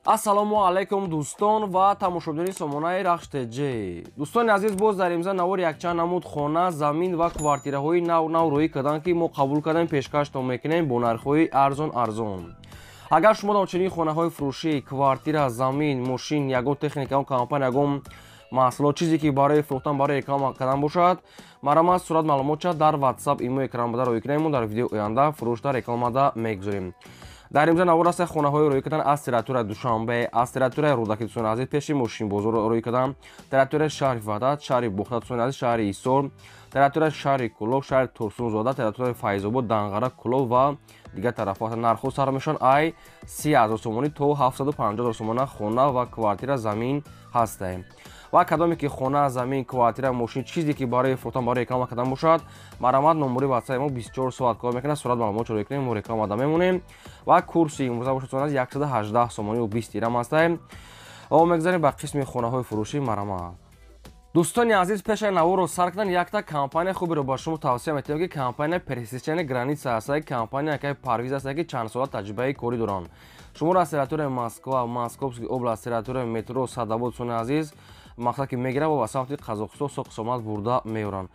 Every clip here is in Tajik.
Ассалому алайкум, дӯстон ва тамошобинони сомонаи Рахш ТЖ. Дӯстони азиз, боз дар имза навор якчанд намуд хона, замин ва квартираҳои нав нав рӯӣ карданд, ки мо қабул кардем, пешкаштон мекунем бо нархҳои арзон арзон. Агар шумо дар чунин хонаҳои фурӯшӣ, квартира, замин, мошин, ягон техника, ягон компания, ягон маҳсулот, чизе ки барои фурӯхтан, барои реклама кардан бошад, марҳамат, сурат маълумотша дар WhatsApp, имо, экранбада рӯй кунем, мо дар видеои оянда фурӯшда, рекламада мегузорем. Дар имза навор аст хонаҳои рӯй кардан аз территорияи Душанбе, аз территорияи Рӯдаки, дӯстони азиз, пеши мошинбозор рӯй кардан, территорияи шаҳри Ваҳдат, шаҳри Бохта, дӯстони азиз, шаҳри Ҳисор, территорияи шаҳри Кӯлоб, шаҳри Турсунзода, территорияи Файзобод, Данғара, Кӯлоб ва дигар тарафҳо. Нархҳо сар мешаванд ай 30 000 сомонӣ то 750 000 сомона хона ва квартира, замин ҳастае. Ва кадоме ки хона, замин, квартира, мошин, чизе ки барои фурӯхтан, барои реклама кардан бошад, марҳамат, номбури ватсапи мо 24 соат кор мекунад. Сурат маълумот рӯй кунем, мо рекламада мемонем. Ва курси имрӯза бошад 118 сомонию 20 дирам ҳастае. Ва мегзарем ба қисми хонаҳои фурӯшӣ. Марҳамат, дӯстони азиз, пешаи наворро сар кардан якта компания хуберо ба шумо тавсия метиҳам, ки компания «Пересечение граница» ҳастае. Компания якаи Парвиз ҳастае, ки чанд сола таҷрибаи корӣ доранд. Шуморо аз территорияи Москва, Московский област, территорияи метро Садовод, дӯстони азиз, мақсад ки мегиранд ва ба самти Қазоқистон соқ сомат бурда меоранд.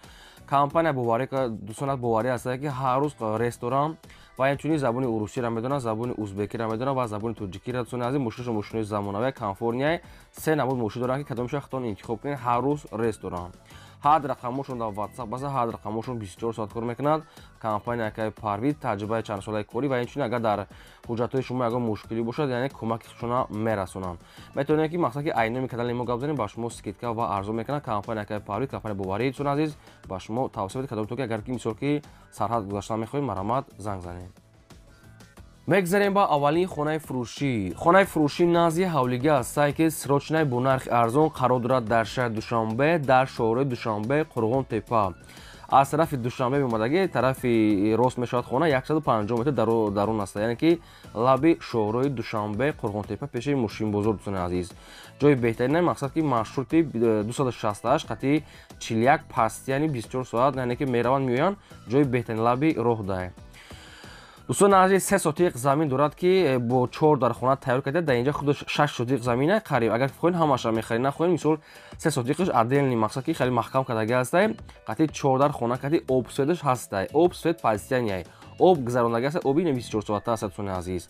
Компания боварӣ, дӯстон, боварӣ ҳастае, ки ҳар рӯз рейс доранд ва инчунин забони урусиро медонанд, забони узбекиро медонанд ва забони тоҷикиро. Дӯстони азиз, мошинашон мошинои замонавӣ, комфортный. Се намуд мошин доранд, ки кадомеша худтон интихоб кунед. Ҳар рӯз рейс доранд. Ҳад рақамошон дар WhatsApp баса, ҳад рақамошон 24 соат кор мекунад. Компания акаи Парвиз, таҷрибаи чандсолаи корӣ ва инчунин агар дар ҳуҷҷатҳои шумо ягон мушкилӣ бошад, яъне кӯмаки худшона мерасонанд. Метавонед, ки мақсад ки айноми канали мо гап занем, ба шумо скидка ва арзон мекунад. Компания акаи Парвиз, компания боварӣ. Дӯстони азиз, ба шумо тавсия медиҳад, кадомто ки агар ки мисол ки сарҳад гузаштан мехоҳед, марҳамат, занг занед. Мегзарем ба аввалин хонаи фурӯшӣ. Хонаи фурӯшӣ назди ҳавлига ҳастае, ки срочный, бо нархи арзон қарор дорад дар шаҳри Душанбе, дар шоҳрои Душанбе Қурғон Тепа. Аз тарафи Душанбе меомадагӣ, тарафи рост мешавад хона, 150 метр дарун аст, яъне ки лаби шоҳрои Душанбе Қурғонтепа, пеши мошинбозор. Дӯстони азиз, ҷои беҳтарин, мақсад ки маршрути 268 қати 41 паст, яъне 24 соат, яъне ки мераванд, меоянд. Ҷои беҳтарин, лаби роҳ дае. Дӯстони азиз, 3 сотиқ замин дорад, ки бо чор дар хона тайёр карда. Дар инҷа худаш 6 сотиқ замина қариб. Агар хоҳед, ҳамаша мехаред, нахоҳед, мисол, 3 сотиқаш отдельный, мақсад ки хеле маҳкам кардаги ҳастай. Қати чор дар хона, қати об, светаш ҳастай, об, свет постоянный, об гузарондаги аст, оби 24 соата аст. Дӯстони азиз,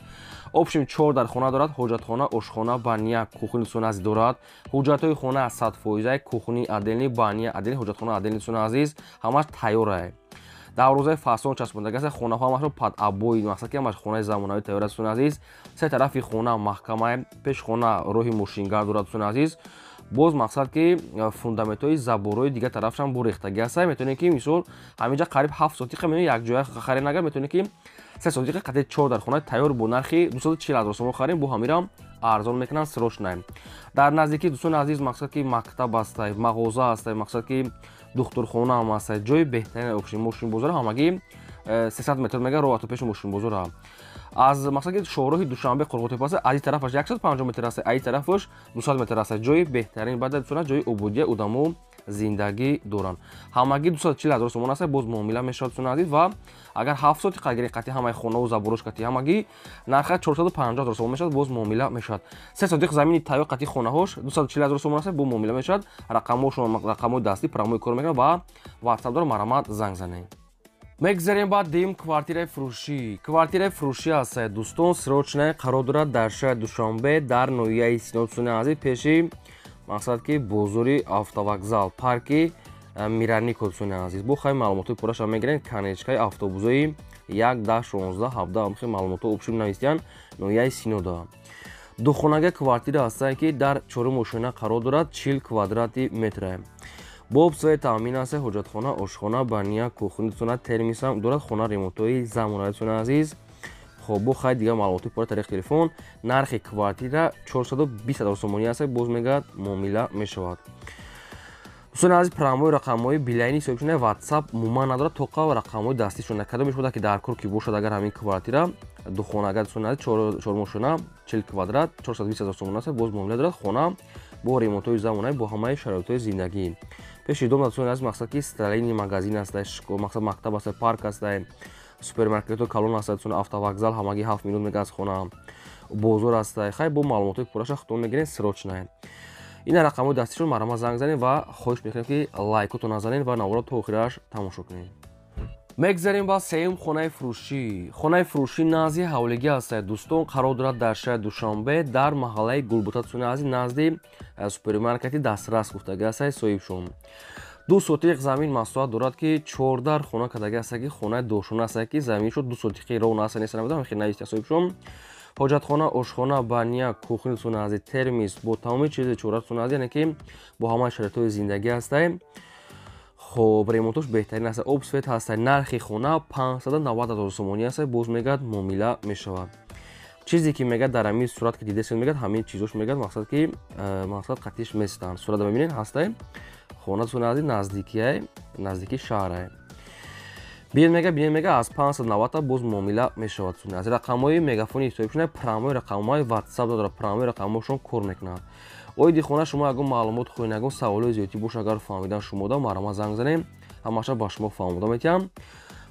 общем, чор дар хона дорад: ҳоҷатхона, ошхона, баня, кухня. Дӯстони азиз, дорад ҳуҷҷатҳои хона 100%, кухни отдельный, баня отдельный, ҳоҷатхона отдельный. Дӯстони азиз, ҳамаш тайёрае, дарвозаи фасон часпондаги аст. Хонаҳо ҳамашро под обои, мақсад ки ҳамаш хонаи замонавӣ тайёр аст. Дӯстони азиз, се тарафи хона маҳкамае, пеш хона роҳи мошингард дорад. Дӯстони азиз, боз мақсад ки фундаментҳои заборҳои дигар тарафшам бурехтагӣ аст. Метавонед, ки мисол ҳаминҷа қариб 7 сотиқа якҷоя харед, нагар метавонед, ки 3 сотиқа қати чор дар хона тайёр бо нархи 240 000 сомон харем, бо ҳамирам арзон мекунанд. Срочный. Дар наздикӣ, дӯстони азиз, мақсад ки мактаб ҳастай, мағоза ҳастай, мақсад ки духтурхона ҳам ҳастай. Ҷои беҳтарин. Общем, мошинбозор ҳамагӣ 300 метр мега роҳ то пеши мошинбозора. Аз мақсад ки шоҳроҳи Душанбе Қурғонтепа аст, аз ин тарафаш 150 метр аст, аз ин тарафаш 200 метр аст. Ҷои беҳтарин баъд, дӯстона, ҷои ободия, одамо зиндагӣ доранд. Ҳамагӣ 240 000 сомон аст, боз муомила мешавад, дӯстони азиз. Ва агар 7 сотиқа гиред, қати ҳамаи хонаву заборош, қати ҳамагӣ нарха 450 000 сомон мешавад, боз муомила мешавад. 3 сотиқ замини тайёр қати хонаҳош 240 000 сомон аст, боз муомила мешавад. Рақамҳошон рақамҳои дастӣ, прямой кор мекунад ва ватсап дорад, марҳамат, занг занед. Мегзарем ба дуюм квартираи фурӯшӣ. Квартираи фурӯшӣ ҳастае, дӯстон, срочный, қарор дорад дар шаҳри Душанбе, дар ноҳияи Сино, дӯстони азиз, пеши мақсад ки бозори автовокзал, парки Миранико. Дӯстони азиз, бо хай маълумотҳои пурраша мегирем. Конечкаи автобусҳои 1, 10, 16, 17, хел маълумотҳо общем нависиянд. Ноҳияи Синода духонага квартира ҳастае, ки дар чорум ошёна қарор дорад, 40 квадрати метре, бо об, свет таъмин аст, ҳоҷатхона, ошхона, баня, кухня, дӯстона, термисам дорад. Хона ремонтҳои замонавӣ, дӯстони азиз. Хоб, бо хай дигар маълумоти пурра тариқи телефон. Нархи квартира 420 000 сомонӣ аст, боз мегӯяд, муомила мешавад. Дӯстони азиз, прямой рақамҳои Билайни ҳисоб шуда, WhatsApp умуман надорад, тоқа рақамҳои дастӣ шуда. Кадомеш буда, ки дар кор ки бошад, агар ҳамин квартира духонага, дӯстони азиз, чормошона, 40 квадрат, 420 000 сомон аст, боз муомила дорад. Хона бо ремонтҳои замонавӣ, бо ҳамаи шароитҳои зиндагӣ. Пеши дом, дӯстони азиз, мақсад ки строительный магазин аст, мақсад мактаб аст, парк аст, супермаркетҳо калон аст. Автовокзал ҳамагӣ 7 минут мега аз хона. Бозор ҳастай. Хай, бо маълумотҳои пурраша худтон мегирен, срочно. Ина рақамҳои дастишон, марҳамат, занг занед ва хоҳиш мекунем, ки лайкотон назанед ва наворо то охираш тамошо кунед. Мегзарем ба сеюм хонаи фурӯшӣ. Хонаи фурӯшӣ назди ҳавлигӣ ҳастад, дӯстон, қарор дорад дар шаҳри Душанбе, дар маҳаллаи Гулбута, дӯстони, назди супермаркети Дастрас гуфтагӣ ҳастад соҳибшон. 2 сотиқ замин масоҳат дорад, ки чордар хона кардагӣ ҳастад, ки хонаи дошона ҳастад, ки заминшо 2 сотиқи ров наҳаста неста набудам, хел нависта соҳибшон. Ҳоҷатхона, ошхона, баня, кухня, дӯстони азиз, термис бо тамоми чизи чора, дӯстони азиз, яъне ки бо ҳамаи шароитҳои зиндагӣ ҳастай. Хоб, ремонтош беҳтарин аст, об, свет ҳастай. Нархи хона 590 ҳазор сомонӣ ҳастай. Боз мегӯяд, муомила мешавад. Чизе ки мегӯяд, дар ҳамин сурат ки дидесед, мегӯяд, ҳамин чизош, мегӯяд, мақсад ки мақсад қатиш местанд. Сурата мебинед, ҳастай хона, дӯстони азиз, наздикиай, наздики шаҳрай. Биед, мега, бинед, мега, аз 590 боз муомила мешавад. Аз рақамҳои мегафони ҳисобшуна, прямой рақамҳои Ватсап дорад, прямой рақамҳошон кор мекунад. Оиди хона шумо ягон маълумот хоҳед, ягон саволҳои зиёдтӣ боша, агар фаҳмидан шумода, марҳамат, занг занем, ҳамаша ба шумо фаҳмода метиҳам.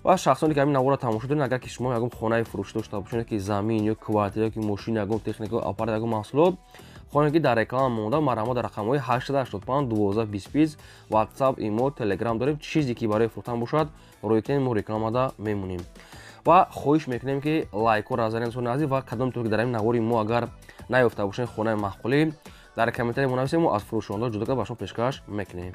Ва шахсоне ки ҳамин наворро тамошо доред, агар ки шумо ягон хонаи фурӯшӣ дошта бошед, ки замин ё квартира ё ки мошин, ягон техника, аппарат, ягон маҳсулот хоҳем, ки дар реклама монда, марҳамат, дар рақамҳои 885 12 20 Ватсап, Имо, Телеграм дорем. Чизе ки барои фурӯхтан бошад, рӯй кунем, мо рекламада мемонем. Ва хоҳиш мекунем, ки лайкҳоро занед, дӯстони азиз. Ва кадом тур ки дар ҳамин навори мо агар наёфта бошед хонаи маъқулӣ, дар комментарий мо нависем, мо аз фурӯшонда ҷудо карда ба шумо пешкаш мекунем.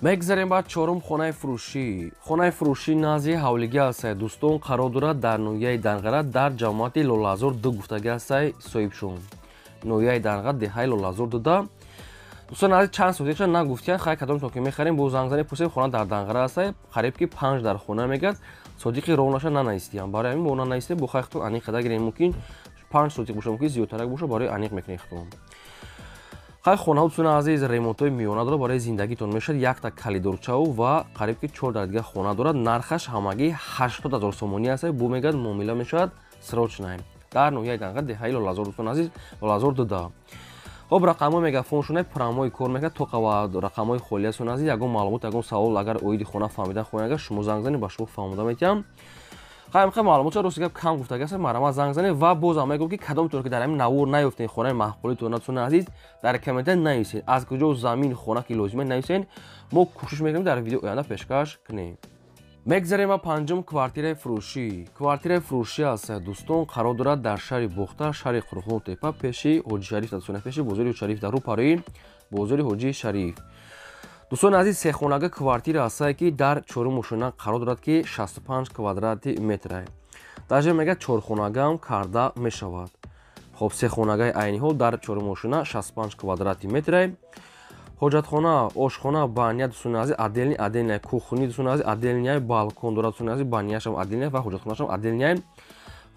Мегзарем ба чорум хонаи фурӯшӣ. Хонаи фурӯшӣ назди ҳавлигӣ ҳастай, дӯстон, қарор дорад дар ноҳияи Данғара, дар ҷамоати Лолазор ду гуфтагӣ ҳастай соҳибшон. Ноҳияи Данғара, деҳаи Лолазор дуда. Дӯстон азиз, чанд сотиқша нагуфтиян. Хай, кадомтон ки мехарем, боз занг занем, пурсем. Хона дар Данғара ҳастай, қариб ки панҷ дар хона мегӯяд, сотиқи ровнаша нанавистиям. Барои ҳамин мо нанавистем, бо хай худтон аниқ қада гирем. Мумкин 5 сотиқ боша, мумкин зиёдтарак боша, барои аниқ мекунем худтон. Хай, хонаҳо, дӯстони азиз, ремонтҳои миёна дорад, барои зиндагитон мешавад. Якта калидорчаву ва қариб ки чор дар дигар хона дорад. Нархаш ҳамагӣ 80 000 сомонӣ аст. Бу мегӯяд, муомила мешавад, срочно. Дар ноҳияи Данғара, деҳаи Лолазор, дӯстони азиз, Лолазор дуда. Хоб, рақамҳои мегафоншона прямой кор мекунад, тоқа ва рақамҳои холӣ аст. Азиз, ягон маълумот, ягон савол агар оиди хона фаҳмидан хоҳед, агар шумо занг занед, ба шумо фаҳмода метиҳам. Хай, маълумотша, рости гап, кам гуфтагӣ аст. Марҳамат, занг занед. Ва бозам мегӯям, ки кадомтон ки дар ҳамин навор наёфтед хонаи маъқулитон, дӯстони азиз, дар комментарий нависед, аз куҷо замин, хона ки лозима, нависед, мо кӯшиш мекунем, дар видео оянда пешкаш кунем. Мегзарем ба панҷум квартираи фурӯшӣ. Квартираи фурӯшӣ аст, дӯстон, қарор дорад дар шаҳри Бохтар, шаҳри Қурғонтепа, пеши Ҳоҷи Шариф, дӯстони, пеши бозори Ҳоҷи Шариф, дар рӯпарои бозори Ҳоҷи Шариф. Дӯстони азиз, сехонага квартира ҳастае, ки дар чорум ошёна қарор дорад, ки 65 квадрати метра. Даже мегӯяд, чорхонагаам карда мешавад. Хоб, сехонагаи айни ҳол дар чорум ошёна, 65 квадрати метра. Ҳоҷатхона, ошхона, баня, дӯстони азиз, отдельный, отдельная кухня, дӯстони азиз, отдельная балкон дорад, дӯстони азиз, баняшам отдельная ва ҳоҷатхонашам отдельная.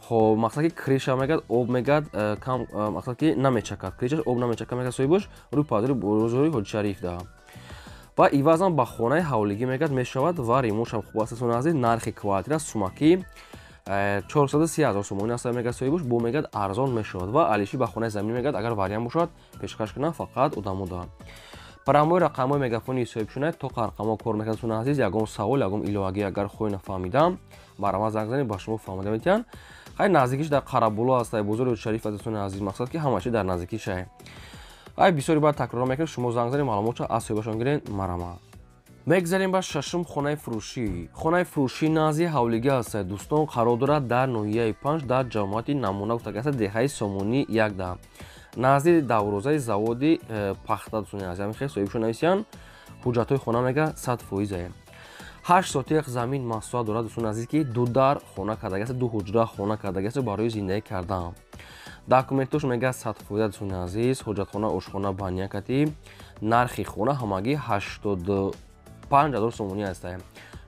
Хоб, мақсад ки крыша мегӯяд, об мегӯяд, кам, мақсад ки намечакад, крышаш об намечакад, мегӯяд соҳибош. Рӯи пазори бозори Ҳоҷи Шариф да ва ивазам ба хонаи ҳавлигӣ мегӯяд, мешавад ва ремонтшам хуб аст, дӯстони азиз. Нархи квартира сумакӣ 430 ҳазор сомонӣ аст, мегӯяд соҳибош. Бо мегӯяд, арзон мешавад ва алиши ба хонаи заминӣ мегӯяд, агар вариант бошад, пешкаш кунам, фақат одамо да прямой рақамҳои мегафони соҳибшуна, то рақамҳо кор мекунад. Дӯстони азиз, ягон савол, ягон иловагӣ агар хоҳед нафаҳмидам, марҳамат, занг занед, ба шумо фаҳмода метиҳанд. Хай, наздикиш дар Қарабуло аст, бозори Шариф аст, дӯстони азиз, мақсад ки ҳама чи дар наздикишай. Ай, бисёри баъд такрор мекунем, шумо занг занед, маълумотша аз соҳибашон гиред, марҳамат. Мегзарем ба шашум хонаи фурӯшӣ. Хонаи фурӯшӣ назди ҳавлигӣ аст, дӯстон, қарор дорад дар ноҳияи Панҷ, дар ҷамоати Намуна гуфтагӣ аст, деҳаи Сомонӣ якда, назди даврозаи заводи пахта, дӯстони азиз. Ҳамин хел соҳибшон нависиянд. Ҳуҷҷатҳои хона, мега, 100%е. 8 сотиқ замин масоҳат дорад, дӯстони азиз, ки ду дар хона кардагӣ аст, ду ҳуҷра хона кардагӣ аст барои зиндагӣ кардан. Документош, мега, 100%, дӯстони азиз. Ҳоҷатхона, ошхона, баня кати. Нархи хона ҳамагӣ 85 000 сомонӣ аст.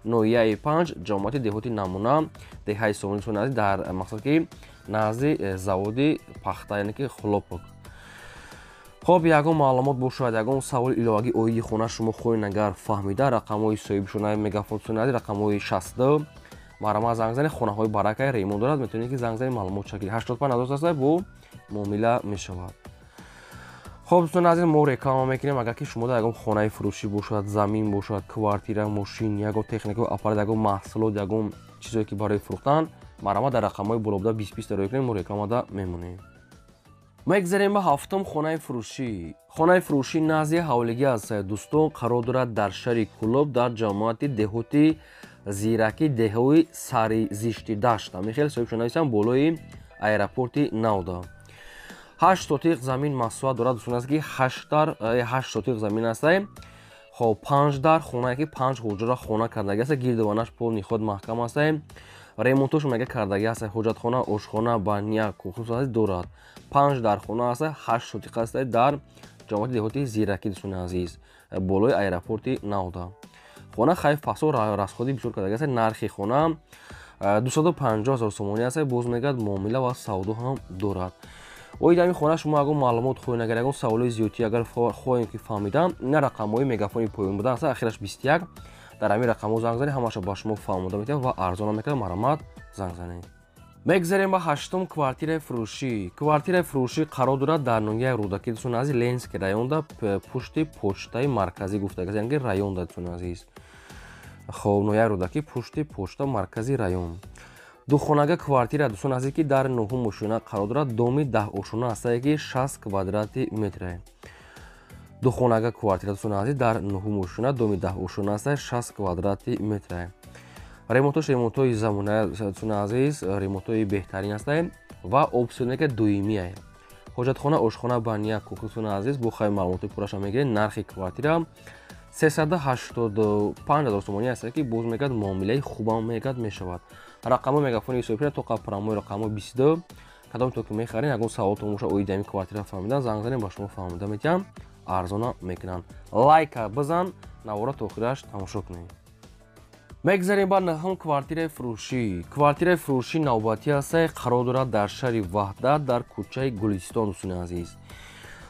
Ноҳияи Панҷ, ҷамоати деҳоти Намуна, деҳаи Сомонӣ, дӯстони азиз, дар мақсад ки назди заводи пахта, яъне ки хлопок. Хоб, ягон маълумот бошад, ягон саволи иловагӣ оиди хона шумо хоҳед агар фаҳмида, рақамҳои соҳибшунаи мегафон, дӯстони азиз, рақамҳои 62, марҳамат, занг занед. Хонаҳои баракай, ремонт дорад, метавонед ки занг занед, маълумот шакли 85 000 аст, бо муомила мешавад. Хоб, дӯстони азиз, мо реклама мекунем. Агар ки шумо дар ягон хонаи фурӯшӣ бошад, замин бошад, квартира, мошин, ягон техника, аппарат, ягон маҳсулот, ягон чизое ки барои фурӯхтан, марҳамат, дар рақамҳои болобуда 20 20 рӯй кунем, мо рекламада мемонем. Мегзарем ба ҳафтум хонаи фурӯшӣ. Хонаи фурӯшӣ назди ҳавлигӣ аст, дӯстон, қарор дорад дар шаҳри Кӯлоб, дар ҷамоати деҳоти Зиракӣ, деҳаи Сари Зишти Дашт. Ҳамин соҳибшон нависам, болои аэропорти Навда. 8 сотиқ замин масоҳат дорад, дӯстон, аст ки 8 сотиқ замин аст. Хоб, 5 дар хонае ки 5 ҳуҷра хона кардаги аст, гирдованаш полный худ маҳкам аст. Ремонтош мега кардаги аст, ҳоҷатхона, ошхона, баня, кухня дорад. 5 дар хона аст, 8 сотиқ аст дар ҷамоати деҳоти Зиракӣ, дӯстони азиз, болои аэропорти Навда. Хона хай фасо расходи бисёр кардаги аст. Нархи хона 250 000 сомонӣ аст, боз мегӯяд муомила ва савдо ҳам дорад. Оид ҳамин хона шумо ягон маълумот хоҳед, агар ягон саволои зиёдтӣ агар хоҳем ки фаҳмидам, ина рақамҳои мегафони поён буда аст, ахираш 21. Дар ҳамин рақамҳо занг занед, ҳамаша ба шумо фаҳмода метавад ва арзона мекунад. Марҳамат, занг занед. Мегзарем ба ҳаштум квартираи фурӯшӣ. Квартираи фурӯшӣ қарор дорад дар ноҳияи Рӯдакӣ, дӯстони азиз, Ленинский районда, пушти почтаи марказӣ гуфтага, яъне ки районда, дӯстони азиз. Хоб, ноҳияи Рӯдакӣ, пушти почта маркази район. Духонага квартира, дӯстони азиз, ки дар нуҳум ошёна қарор дорад, доми 10 ошёна ҳастае ки 60 квадрати метре. Духонага квартира, дӯстони азиз, дар нуҳум ошёна, доми 10 ошёна ҳастае, 60 квадрати метре. Ремонтош ремонтҳои замона, дӯстони азиз, ремонтҳои беҳтарин ҳастае ва обсионека дуюмие. Ҳоҷатхона, ошхона, баня, кухня, дӯстони азиз, бо хай маълумоти пурраша мегиред. Нархи квартира 385 000 сомонӣ аст, ки боз мегӯяд муомилаи хубам мегӯяд мешавад. Рақамҳои мегафони ҳисобшуда то прямой рақамҳои 22. Кадом то ки мехаред, ягон саволтон боша оиди ҳамин квартира фаҳмидан, занг занед, ба шумо фаҳмида метиҳам, арзона мекунанд. Лайка бизан, навора то охираш тамошо кунед. Мегзарем ба нӯҳум квартираи фурӯшӣ. Квартираи фурӯшӣ навбатӣ аст, қарор дорад дар шаҳри Ваҳдат, дар кӯчаи Гулистон, дӯстони азиз.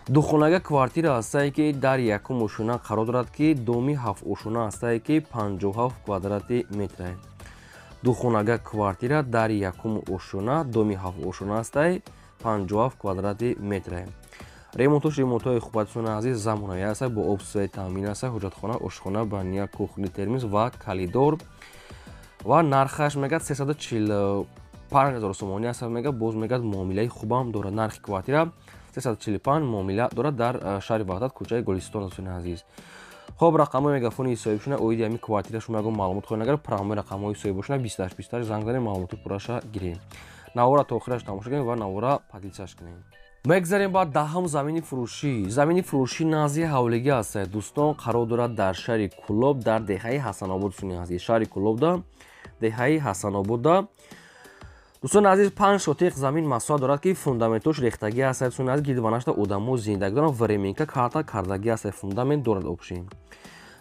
Духонага квартира ҳастае ки дар якум ошёна қарор дорад, ки доми 7 ошёна ҳастае ки 57 квадрати метре. Духонага квартира дар якум ошёна, доми 7 ошёна ҳастае, 57 квадрати метре. Ремонтош ремонтҳои хуб, дӯстони азиз, замонавӣ аст, бо об свет таъмин аст, ҳоҷатхона, ошхона, баня, кухня, термиз ва калидор. Ва нархаш мегӯяд 345 000 сомонӣ аст, мегӯяд боз мегӯяд муомилаи хубам дорад. Нархи квартира 345 муомила дорад дар шаҳри Ваҳдат, кӯчаи Гулистон, дӯстони азиз. Хоб, рақамҳои мегафони соҳибшона оиди ҳамин квартира шумо ягон маълумот хоҳед, агар прямой рақамҳои соҳибошона 28 28 занг занед, маълумоти пурраша гирем. Навора то охираш тамошо кунем ва навора поделиться кунем. Мегзарем ба даҳум замини фурӯшӣ. Замини фурӯшӣ назди ҳавлигӣ аст, дӯстон, қарор дорад дар шаҳри Кӯлоб, дар деҳаи Ҳасанобод, дӯстони азиз. Шаҳри Кӯлобда, деҳаи Ҳасанободда, дӯстони азиз, 5 сотиқ замин масоҳат дорад, ки фундаментош рехтагӣ аст, дӯстони азиз, гирдванашда одамо зиндагӣ доранд, временка карта кардагӣ аст, фундамент дорад общий.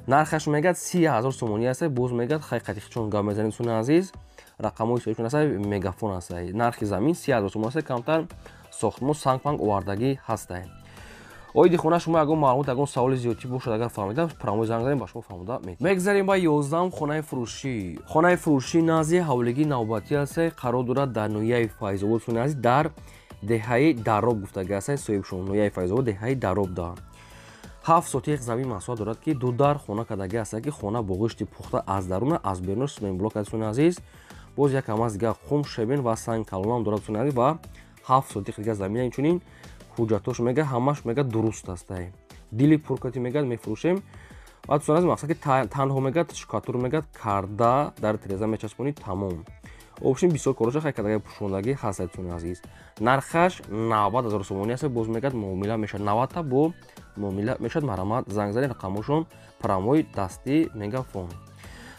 Нархаш мегӯяд 30 000 сомонӣ аст, боз мегӯяд хай қатиқчон гап мезанед, дӯстони азиз. Рақамҳои соҳибшон аст, мегафон аст. Нархи замин 30 000 сомонӣ аст, камтар сохтмон сангпанг овардагӣ ҳастае. Оиди хона шумо ягон маълумот, ягон саволи зиёдтӣ бошад, агар фаҳмидам, прямой занг занед, ба шумо фаҳмода метиҳам. Мегзарем ба 11 хонаи фурӯшӣ. Хонаи фурӯшӣ назди ҳавлигии навбатӣ аст, қарор дорад дар ноҳияи Файзобод, дӯстони азиз, дар деҳаи Дароб гуфтагӣ аст, соҳибшон ноҳияи Файзобод, деҳаи Даробда. 7 сотиқ замин масоҳат дорад, ки ду дар хона кардагӣ аст, ки хона бо ғишти пухта аз даруна, аз берунаш сменблок аст, дӯстони азиз. Боз як кам аз дигар хум, шебен ва санг калонам дорад, дӯстони азиз, ва 7 сотиқ дигар замин. Инчунин ҳуҷҷатош мега ҳамаш мега дуруст аст. Дили пуркати мегӯяд мефурӯшем. Ва дӯстони азиз, мақсад ки танҳо мегӯяд штукатур мегӯяд карда дар тиреза мечаспонӣ, тамом. Общем бисёр короша хай кардагӣ пӯшондагӣ ҳаст, дӯстони азиз. Нархаш 90 000 сомонӣ аст, боз мегӯяд муомила мешавад, 90 та бо муомила мешавад. Марҳамат, занг занед, рақамҳошон прямой дастӣ мегафон.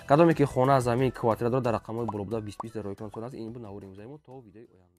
Кадоме ки хона, замин, квартира дорад, дар рақамҳои боло буда 20 20 рӯй кунад. Ин буд навори имрӯзаи мо. То видеои оянда.